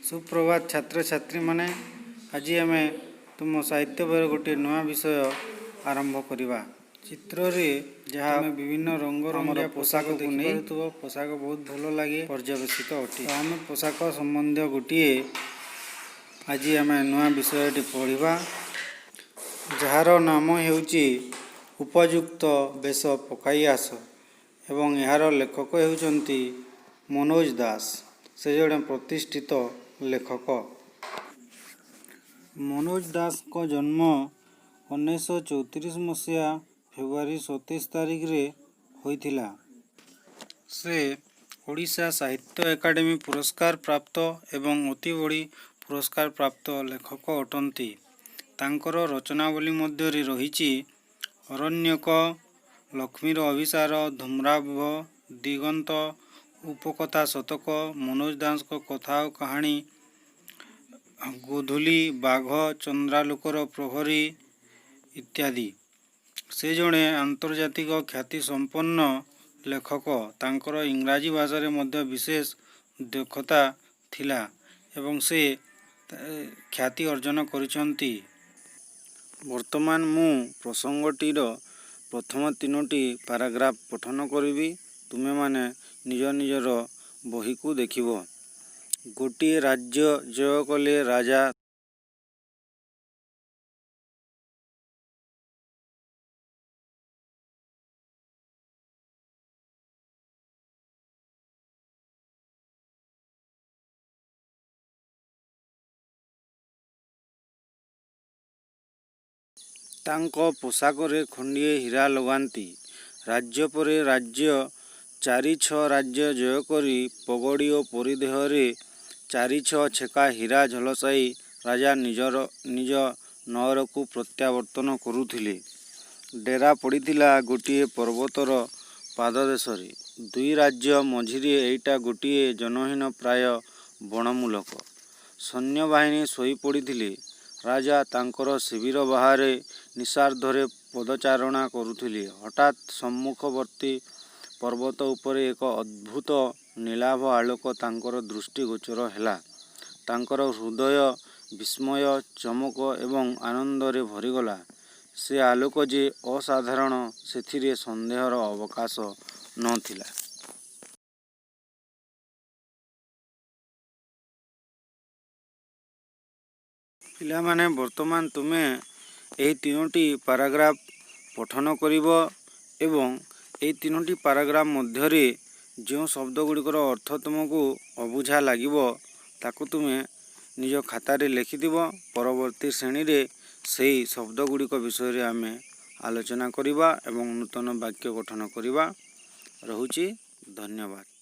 ସୁପ୍ରଭାତ ଛାତ୍ରଛାତ୍ରୀମାନେ। ଆଜି ଆମେ ତୁମ ସାହିତ୍ୟ ବହିର ଗୋଟିଏ ନୂଆ ବିଷୟ ଆରମ୍ଭ କରିବା। ଚିତ୍ରରେ ଯାହା ଆମେ ବିଭିନ୍ନ ରଙ୍ଗ ଆମର ପୋଷାକକୁ ନେଇପାରୁଥିବ, ପୋଷାକ ବହୁତ ଭଲ ଲାଗେ, ପର୍ଯ୍ୟବେସିତ ଅଟେ। ତ ଆମେ ପୋଷାକ ସମ୍ବନ୍ଧୀୟ ଗୋଟିଏ ଆଜି ଆମେ ନୂଆ ବିଷୟଟି ପଢ଼ିବା, ଯାହାର ନାମ ହେଉଛି ଉପଯୁକ୍ତ ବେଶ ପକାଇ ଆସ ଏବଂ ଏହାର ଲେଖକ ହେଉଛନ୍ତି ମନୋଜ ଦାସ। ସେ ଜଣେ ପ୍ରତିଷ୍ଠିତ ଲେଖକ। ମନୋଜ ଦାସଙ୍କ ଜନ୍ମ 1934 ମସିହା ଫେବୃଆରୀ 27 ତାରିଖରେ ହୋଇଥିଲା। ସେ ଓଡ଼ିଶା ସାହିତ୍ୟ ଏକାଡେମୀ ପୁରସ୍କାର ପ୍ରାପ୍ତ ଏବଂ ଅତିବଡ଼ି ପୁରସ୍କାର ପ୍ରାପ୍ତ ଲେଖକ ଅଟନ୍ତି। ତାଙ୍କର ରଚନାବଳୀ ମଧ୍ୟରେ ରହିଛି ଅରଣ୍ୟକ, ଲକ୍ଷ୍ମୀର ଅଭିସାର, ଧୂମ୍ରାଭ ଦିଗନ୍ତ, ଉପକଥା ଶତକ, ମନୋଜ ଦାସଙ୍କ କଥା ଓ କାହାଣୀ, ଗୋଧୂଳି, ବାଘ, ଚନ୍ଦ୍ରାଲୋକର ପ୍ରହରୀ ଇତ୍ୟାଦି। ସେ ଜଣେ ଆନ୍ତର୍ଜାତିକ ଖ୍ୟାତିସମ୍ପନ୍ନ ଲେଖକ। ତାଙ୍କର ଇଂରାଜୀ ଭାଷାରେ ମଧ୍ୟ ବିଶେଷ ଦକ୍ଷତା ଥିଲା ଏବଂ ସେ ଖ୍ୟାତି ଅର୍ଜନ କରିଛନ୍ତି। ବର୍ତ୍ତମାନ ମୁଁ ପ୍ରସଙ୍ଗଟିର ପ୍ରଥମ ତିନୋଟି ପାରାଗ୍ରାଫ ପଠନ କରିବି। ତୁମେମାନେ ନିଜ ନିଜର ବହିକୁ ଦେଖିବ। ଗୋଟିଏ ରାଜ୍ୟ ଜୟ କଲେ ରାଜା ତାଙ୍କ ପୋଷାକରେ ଖଣ୍ଡିଏ ହୀରା ଲଗାନ୍ତି। ରାଜ୍ୟ ପରେ ରାଜ୍ୟ, ଚାରି ଛଅ ରାଜ୍ୟ ଜୟକରି ପଗଡ଼ି ଓ ପରିଧେୟରେ ଚାରି ଛଅ ଛେକା ହୀରା ଝଲସାଇ ରାଜା ନିଜ ନଅରକୁ ପ୍ରତ୍ୟାବର୍ତ୍ତନ କରୁଥିଲେ। ଡେରା ପଡ଼ିଥିଲା ଗୋଟିଏ ପର୍ବତର ପାଦଦେଶରେ। ଦୁଇ ରାଜ୍ୟ ମଝିରେ ଏଇଟା ଗୋଟିଏ ଜନହୀନ ପ୍ରାୟ ବଣମୂଲକ। ସୈନ୍ୟବାହିନୀ ଶୋଇ ପଡ଼ିଥିଲେ। ରାଜା ତାଙ୍କର ଶିବିର ବାହାରେ ନିଶାର୍ଦ୍ଧରେ ପଦଚାରଣା କରୁଥିଲେ। ହଠାତ୍ ସମ୍ମୁଖବର୍ତ୍ତୀ ପର୍ବତ ଉପରେ ଏକ ଅଦ୍ଭୁତ ନୀଳାଭ ଆଲୋକ ତାଙ୍କର ଦୃଷ୍ଟି ଗୋଚର ହେଲା। ତାଙ୍କର ହୃଦୟ ବିସ୍ମୟ, ଚମକ ଏବଂ ଆନନ୍ଦରେ ଭରିଗଲା। ସେ ଆଲୋକ ଯେ ଅସାଧାରଣ, ସେଥିରେ ସନ୍ଦେହର ଅବକାଶ ନ ଥିଲା। ପିଲାମାନେ, ବର୍ତ୍ତମାନ ତୁମେ ଏହି ତିନୋଟି ପାରାଗ୍ରାଫ ପଠନ କରିବ ଏବଂ ଏହି ତିନୋଟି ପାରାଗ୍ରାଫ ମଧ୍ୟରେ ଯେଉଁ ଶବ୍ଦ ଗୁଡ଼ିକର ଅର୍ଥ ତୁମକୁ ଅବୁଝା ଲାଗିବ, ତାକୁ ତୁମେ ନିଜ ଖାତାରେ ଲେଖିଥିବ। ପରବର୍ତ୍ତୀ ଶ୍ରେଣୀରେ ସେହି ଶବ୍ଦ ଗୁଡ଼ିକ ବିଷୟରେ ଆମେ ଆଲୋଚନା କରିବା ଏବଂ ନୂତନ ବାକ୍ୟ ଗଠନ କରିବା। ରହୁଛି, ଧନ୍ୟବାଦ।